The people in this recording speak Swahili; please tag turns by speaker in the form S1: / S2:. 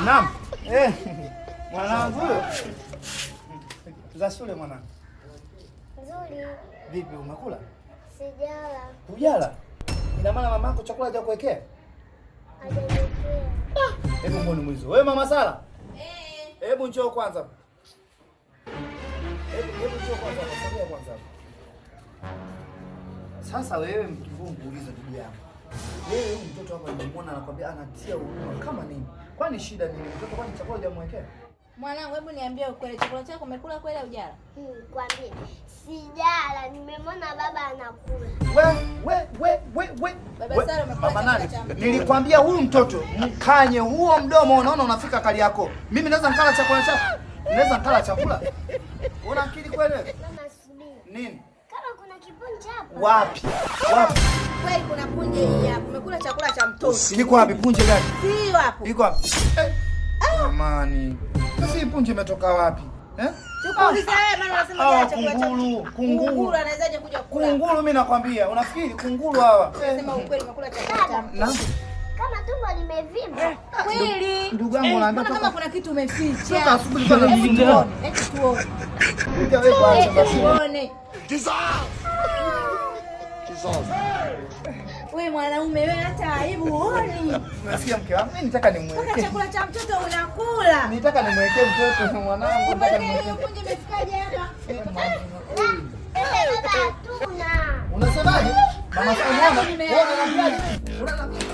S1: Naam. Eh, mwanangu huyo. Za shule mwanangu.
S2: Nzuri.
S1: Vipi umekula?
S2: Sijala.
S1: Hujala? Ina maana mamako chakula hajakuwekea?
S2: Hajaniwekea.
S1: Hebu mbona mwizi. Wewe mama Sara?
S3: Eh.
S1: Hebu njoo kwanza. Hebu njoo kwanza, sogea kwanza. Sasa wewe mkivungu uliza ndugu yangu. Wewe huyu mtoto hapa nimemuona anakwambia anatia huruma kama nini? Kwani shida nini? Mtoto kwani chakula hujamwekea?
S3: Mwanangu, hebu niambie ukweli, chakula chako umekula kweli au hujala?
S2: Kwambie sijala, nimemwona baba anakula.
S1: We we we we we.
S3: Baba Sara, umekula
S1: Mama
S3: chakula
S1: nani?
S3: cha mtoto.
S1: Nilikwambia huyu mtoto mkanye huo mdomo, unaona unafika kali yako. Mimi naweza nikala chakula chako. Naweza nikala chakula. Una akili kweli wewe?
S2: Mama subiri.
S1: Nini?
S2: Kama kuna kipunje hapa.
S1: Wapi? Wapi?
S3: Kweli kuna punje hii hapa. Umekula chakula cha mtoto.
S1: Iko wapi punje gani?
S3: Sio hapo.
S1: Iko wapi? Eh. Jamani. Sasa hii punje imetoka wapi? Eh?
S3: Tukuuliza wewe maana unasema
S1: Hawa
S3: jala chakula cha
S1: kunguru, kunguru.
S3: Kunguru anawezaje kuja kula?
S1: Kunguru mimi nakwambia, unafikiri kunguru hawa?
S3: Sema ukweli umekula chakula cha mtoto.
S1: Na
S2: Kama tumbo limevimba.
S3: Kweli.
S1: ndugu yangu anaambia
S3: Mbona kama
S1: toka
S3: kuna kitu umeficha?
S1: toka asubuhi kwa
S3: Hebu
S1: nasumbua.
S3: tuone. Hebu tuone.
S1: Wewe kwanza basi.
S3: Tuone. Wewe mwanaume wewe hata aibu huoni.
S1: Unasikia mke wangu? Mimi nitaka
S3: Mpaka
S1: nimwekee.
S3: chakula cha mtoto unakula.
S1: Nitaka nimwekee mtoto mwanangu, nataka
S3: Hiyo
S1: nimwekee.
S3: punje imefikaje hapa?
S2: Baba hatuna.
S1: Unasemaje? Mama sasa unaona? Wewe unaniambiaje? Unaniambia